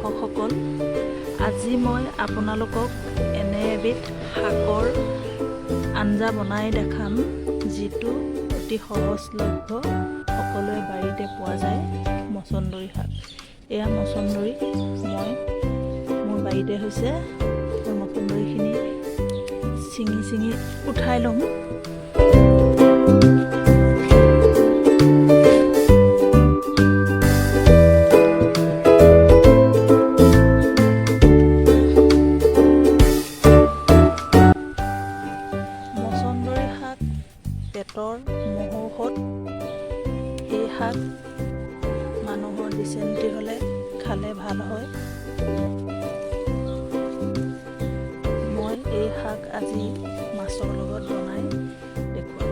দৰ্শকসকল, আজি মই আপোনালোকক এনে এবিধ শাকৰ আঞ্জা বনাই দেখাম, যিটো অতি সহজলভ্য, সকলোৰে বাৰীতে পোৱা যায়, মচন্দৰী শাক। এয়া মচন্দৰী মই মোৰ বাৰীতে হৈছে। এই মচন্দৰীখিনি ছিঙি ছিঙি উঠাই ল'ম। মচন্দৰী শাক পেটৰ মহৌষধ। এই শাক মানুহৰ ডিচেণ্ট্ৰি হ'লে খালে ভাল হয়। মই এই শাক আজি মাছৰ লগত বনাই দেখুৱাম।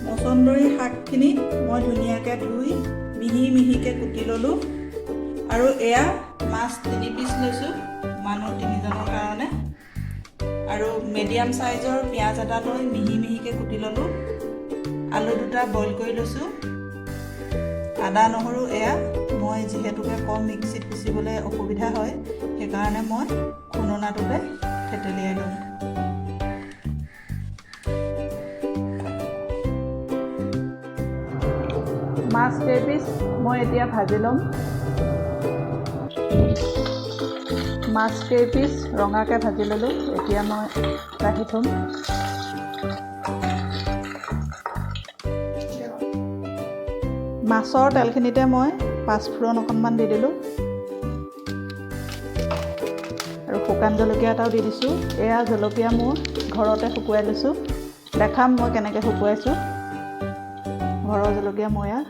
মচন্দৰী শাকখিনি মই ধুনীয়াকৈ ধুই মিহি মিহিকৈ কুটি ল'লোঁ আৰু এয়া মাছ 3 পিচ লৈছোঁ মানুহ তিনিজনৰ কাৰণে। আৰু মিডিয়াম চাইজৰ পিঁয়াজ এটা লৈ মিহি মিহিকৈ কুটি ল'লোঁ। আলু দুটা বইল কৰি লৈছোঁ। আদা নহৰু এয়া মই যিহেতুকে কম মিক্সিত পিচিবলৈ অসুবিধা হয়, সেইকাৰণে মই খুন্দনাটোতে থেতেলিয়াই ল'ম। মাছ কেইপিচ মই এতিয়া ভাজি ল'ম। মাছ কেইপিচ ৰঙাকৈ ভাজি ল'লোঁ, এতিয়া মই কাঢ়ি থ'ম। মাছৰ তেলখিনিতে মই পাঁচফোৰণ অকণমান দি দিলোঁ আৰু শুকান জলকীয়া এটাও দি দিছোঁ। এয়া জলকীয়া মোৰ ঘৰতে শুকুৱাই লৈছোঁ। দেখাম মই কেনেকৈ শুকুৱাইছোঁ। ঘৰৰ জলকীয়া, মই এয়া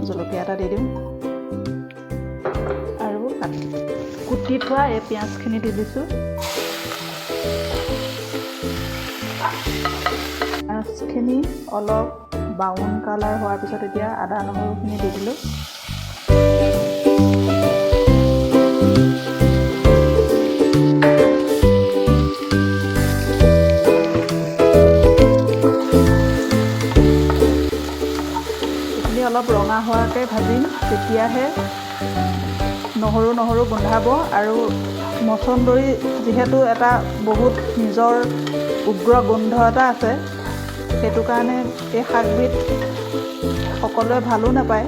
জলকীয়া এটা দি দিওঁ আৰু কুটি থোৱা এই পিঁয়াজখিনি দি দিছোঁ। পিঁয়াজখিনি অলপ ব্ৰাউন কালাৰ হোৱাৰ পিছত এতিয়া আদা নহৰুখিনি দি দিলোঁ। এইখিনি অলপ ৰঙা হোৱাকৈ ভাজিম, তেতিয়াহে নহৰু নহৰু গোন্ধাব। আৰু মচন্দৰী যিহেতু এটা বহুত নিজৰ উগ্ৰ গোন্ধ এটা আছে, সেইটো কাৰণে এই শাকবিধ সকলোৱে ভালো নাপায়।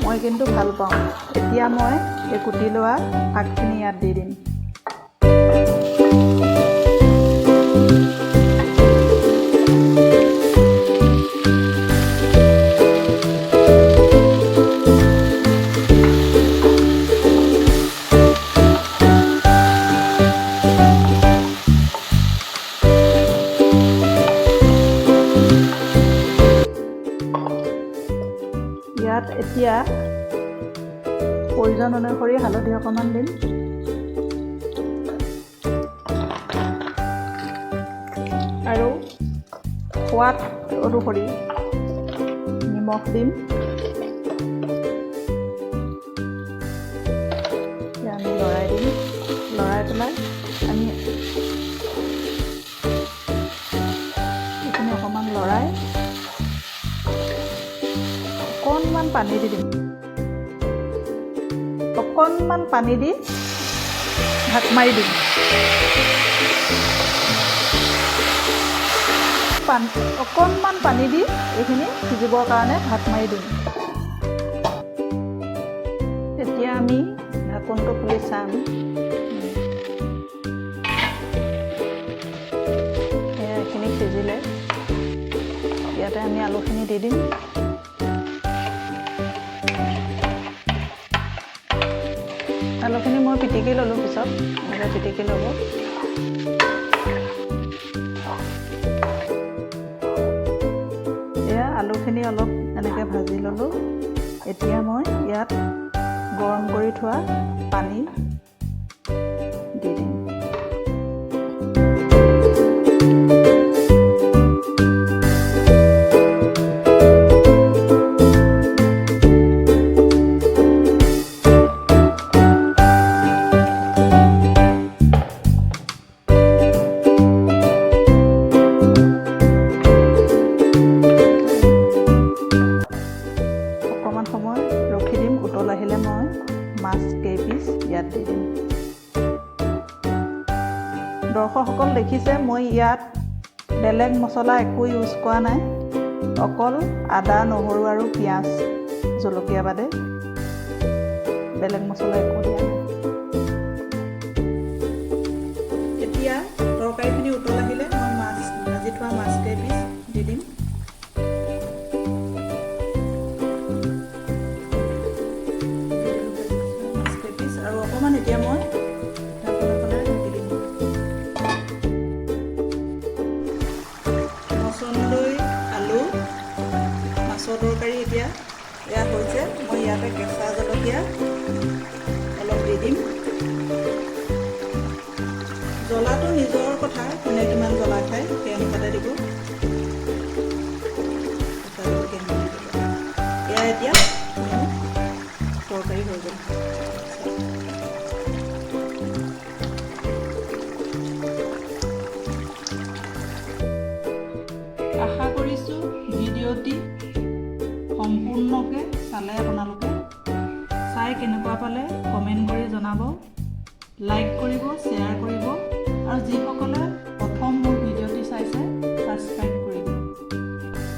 মই কিন্তু ভাল পাওঁ। এতিয়া মই এই কুটি লোৱা শাকখিনি ইয়াত দি দিম। ইয়াত এতিয়া প্ৰয়োজন অনুসৰি হালধি অকণমান দিম আৰু সোৱাদ অনুসৰি নিমখ দিম। এতিয়া আমি লৰাই দিম। লৰাই পেলাই আমি এইখিনি অকণমান লৰাই অকণমান পানী দি দিম। অকণমান পানী দি ঢাক মাৰি দিম। অকণমান পানী দি এইখিনি সিজিবৰ কাৰণে ঢাক মাৰি দিম। এতিয়া আমি ঢাকোনটো খুলি চাম। এয়া, এইখিনি সিজিলে। ইয়াতে আমি আলুখিনি দি দিম। আলুখিনি মই পিটিকি ল'লোঁ পিছত। এনেকৈ পিটিকি ল'ব। এয়া, আলুখিনি অলপ এনেকৈ ভাজি ল'লোঁ। এতিয়া মই ইয়াত গৰম কৰি থোৱা পানী দি দিম। দেখিছে, মই ইয়াত বেলেগ মছলা একো ইউজ কৰা নাই, অকল আদা, নহৰু আৰু পিঁয়াজ, জলকীয়া বাদে বেলেগ মছলা একো দিয়া নাই। এতিয়া তৰকাৰীখিনি উতল আহিলে মই মাছ, ভাজি থোৱা মাছ কেইপিচ দি দিম। মাছ কেইপিচ আৰু অকণমান এতিয়া মই ঢাকোন এখনেৰে ঢাকি দিম। মচন্দৈ, আলু, মাছৰ তৰকাৰী এতিয়া এয়া হৈছে। মই ইয়াতে কেঁচা জলকীয়া অলপ দি দিম। জ্বলাটো নিজৰ কথা, কোনে কিমান জ্বলা খায় সেই অনুপাতে দিব। কেঁচা জলকীয়া দি দিব। এয়া এতিয়া মোৰ তৰকাৰী হৈ গ'ল। আশা কৰিছোঁ ভিডিঅ'টি সম্পূৰ্ণকৈ চালে আপোনালোকে। চাই কেনেকুৱা পালে কমেণ্ট কৰি জনাব, লাইক কৰিব, শ্বেয়াৰ কৰিব আৰু যিসকলে